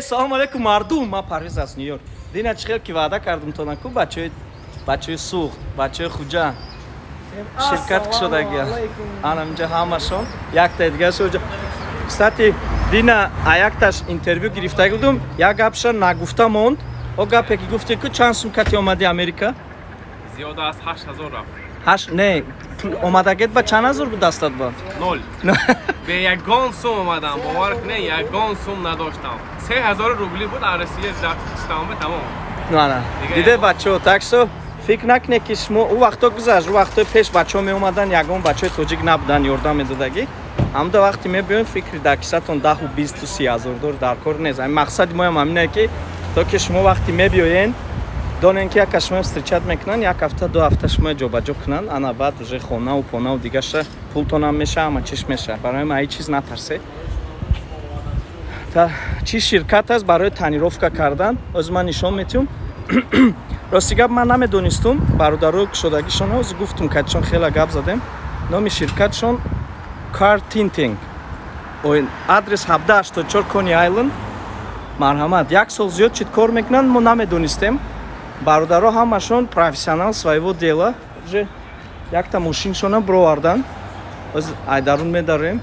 Салом алейкум, мардум, ман Парвиз аз Нью-Йорк. Дина чӣ хел ки ваъда кардум то наку бачаи Суғд, бачаи Хуҷанд ширкат кушодагия. Ана инҷа ҳамашон, якта дигаршо. Кстати, дина аякташ интервю гирифта будум, як гапша нагуфта монд. О гапе ки гуфте ку чанд сум кати омади Америка? Зиёда аз 8000 рафт. Ҳашт не, омадагет ба чанд ҳазор буд дастат ба? Нол. Бе ягон сум омадам, бовар кунед, ягон сум надоштам. 3000 рубли буд, аз Россия даштам, тамом. На. Диде бачаҳо, так что фикр накунед ки шумо ӯ вақто гузашт, ӯ вақтои пеш бачаҳо меомаданд, ягон бачаҳои тоҷик набуданд, ёрдам медодагӣ. Ҳамда вақте мебиёем, фикри дар кисатон 10 20 30 ҳазор доллар дар кор нест. Ҳамин мақсади моям ҳамине ки то ки шумо вақте мебиёен, донен ки яка шумо встречать мекунанд, як ҳафта, ду ҳафта шумо ҷобаҷо кунанд, ана баъд уже хонаву понаву дигаша пултонам меша, ҳама чиш меша. Барои ман ҳеҷ чиз натарсед. Та чӣ ширкат аст барои тонировка кардан, ҳозир ман нишон метиҳам. Рости гап, ман намедонистум бародаро кушодагишон, ҳозир гуфтум, катишон хела гап задем. Номи ширкатшон Car Tinting. Адрес 1784 Кони Айленд. Марҳамат, як сол зиёд чит кор мекунанд, мо намедонистем. Бародаро ҳамашон профессионал своего дела. Уже якта мошиншона бировардан. Ҳозир айдарун медарем.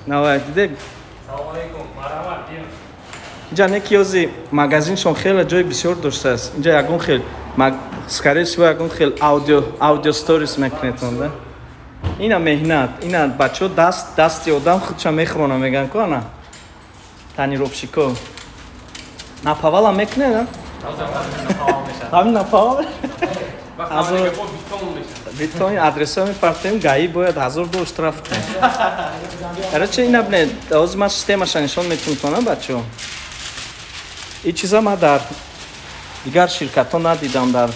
Навай, диде? Салом алейкум, марҳамат, биён. Инҷа не ки ҳози магазиншон хеле ҷои бисёр доштааст. Инҷа ягон хел, скорее всего, ягон хел аудио сторис мекунедон, да? Ина меҳнат, ина бачаҳо даст дасти одам худша мехӯрона, меган ку ана. Тонировщико. Наповал ам мекунед, а? Ҳамин наповал? Битон адресо мепартем, ГАИ бояд $1000 штраф кунад. Короче, ина бинед, ҳозир ман системаша нишон метавонам тона бачаҳо. Ин чиза ман дар дигар ширкатҳо надидам дар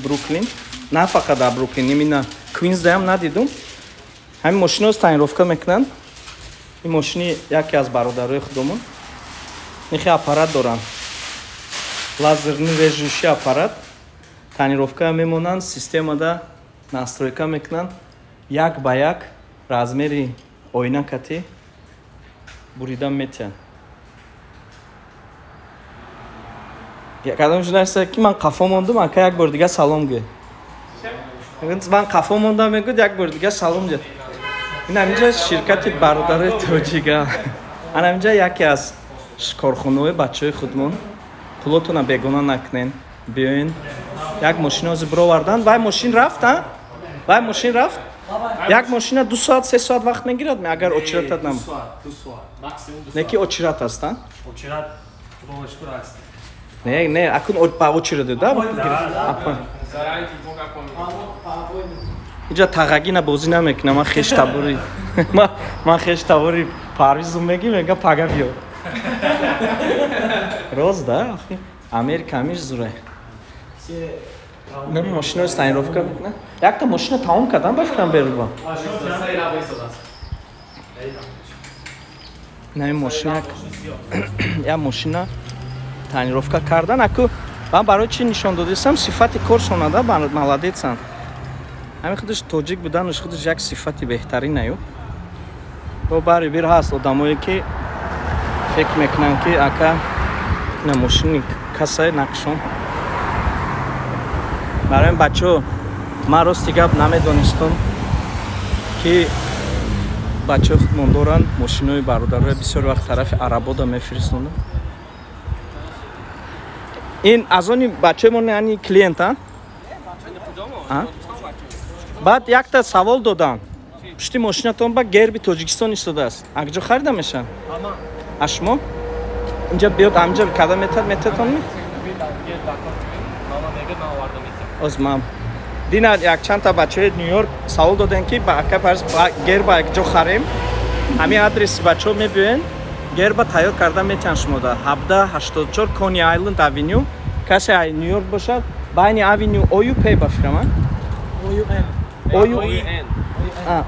Бруклин. На фақат дар Бруклин, именно Квинсдаям надидум. Ҳамин мошиноро тонировка мекунанд. Ин мошини яке аз бародарои худомон. Нихе аппарат доранд. Лазерный режущий аппарат. Тонировка мемонанд, системада настройка мекунанд. Як ба як размери оина кати бурида метиҳанд. Кадом журналист ки ман қафо мондум, ака як бор дига салом гӯ. Ман қафо мондам, мегӯяд, як бор дига салом гӯ. Ин ҳаминҷа ширкати бародарои тоҷика. Ана ҳаминҷа яке аз корхонаҳои бачаҳои худмон. Пулотона бегона накунен, биёен. Як мошина ҳозир бировардан, вай мошин рафт, а? Вай мошин рафт? Як мошина 2 соат, 3 соат вақт мегирад, агар очередат нам. 2 соат, максимум 2 соат. Не ки очередат аст, а? Очередат, худо шукр аст. Не, не, акун ба очереду, да? Инҷа тағагина бозӣ намекунам, ман хеш табори. Ман хеш табори Парвизу мегӣ, мега пага биё. Роз, да? Америка ҳамиш зуре. Не, мошинаро тонировка мекунад. Якта мошина тамом кардам, ба фикрам беруба. Не, мошина як мошина тонировка кардан. Аку ман барои чӣ нишон додистам? Сифати коршона, да, молодецанд. Ҳамин худаш тоҷик буданаш худаш як сифати беҳтарин аю. Бо бари бир ҳаст одамое ки фикр мекунанд ки ака ина мошини касай нақшон. Барои бачаҳо ман рости гап намедонистам ки бачаҳои худмон доранд мошинои бародарои бисёр вақт тарафи арабода мефиристонданд. Ин аз они бачаҳои яъни клиент, а? Баъд якта савол додам. Пушти мошинатон ба герби Тоҷикистон истодааст. Акҷо харида мешавад? А шумо? Инҷа биёд, ҳаминҷа када метад, метатон ми? Оз ман дина якчандта бачаҳои Нью-Йорк савол додем ки ба ака Парвиз герба якҷо харем. Ҳамин адреси бачаҳо мебиёен, герба тайёр карда метиҳанд шумода. 1784 Кони Айленд Авеню. Касе ай Нью-Йорк бошад, байни Авеню Ою Пей ба фикрам, а? Ою Н.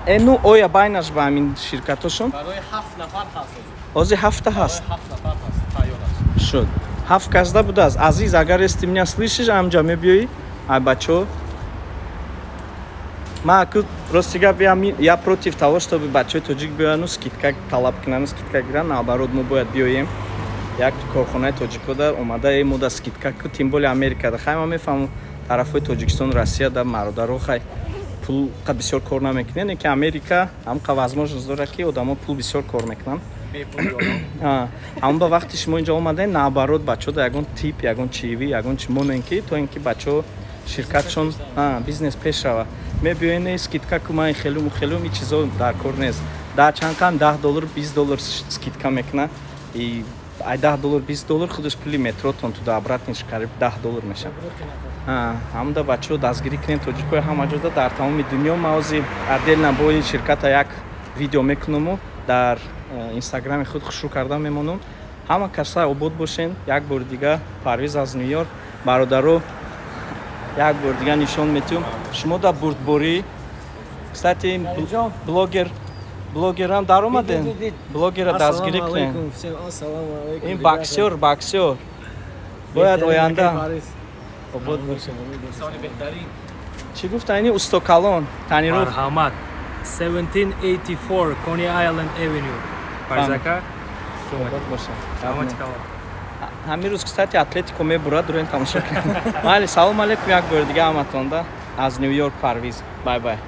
Н Оя байнаш ба ҳамин ширкатошон. Барои 7 нафар ҳаст. Ҳозир 7 ҳаст. 7 нафар ҳаст, тайёр аст. Шуд. 7 казда будааст. Азиз, агар если меня слышишь, амҷа мебиёӣ, ай бачаҳо. Ман аку рости гап, я против того, чтобы бачаҳои тоҷик биёяну скидка талаб кунанд, скидка гиранд. Наоборот, мо бояд биёем. Як корхонаи тоҷико дар омада мода скидка ку, тем более Америкада. Хай, ман мефаҳмам, тарафҳои Тоҷикистон, Россия да мародаро хай пул қа бисёр кор намекунед, ки Америка ҳамқа возможность дорад, ки одамо пул бисёр кор мекунанд. Ҳамон ба вақти шумо инҷо омадаен, наоборот, бачаҳо да ягон тип, ягон чаевые, ягон чи монен, ки то ин ки бачаҳо ширкатшон, бизнес пеш рава. Мебиёен, скидка ку, ман хелуму хелум, и чизо дар кор нест. Да чанд кам 10 доллар, 20 доллар скидка мекуна. И ай 10 доллар, 20 доллар худаш пули метротон туда обратно ш қариб 10 доллар мешавад. Ҳамда бачаҳо дастгирӣ кунем тоҷикои ҳама ҷода дар тамоми дунё. Ма ози отдельно бо ин ширката як видео мекунаму дар инстаграми худ хушрӯ карда мемонам. Ҳама каса обод бошен. Як бори дига Парвиз аз Ню-Йорк. Бародаро, як бори дига нишон метиҳум шумо да бурдборӣ. Кстати, блогер, блогерам даромадем, блогера дастгирӣ кунем. Ин боксёр, боксёр бояд оянда обод бошед. Чӣ гуфта ини устокалон таниров? Марҳамат, 1784 Coney Island Avenue. Парзака. Обод бошад. Ҳамин рӯз, кстати, Атлетико мебурад, дуроин тамошо кунед. Майли, салом алейкум як бори дига ҳаматонда, аз Ню Йорк Парвиз. Bye bye.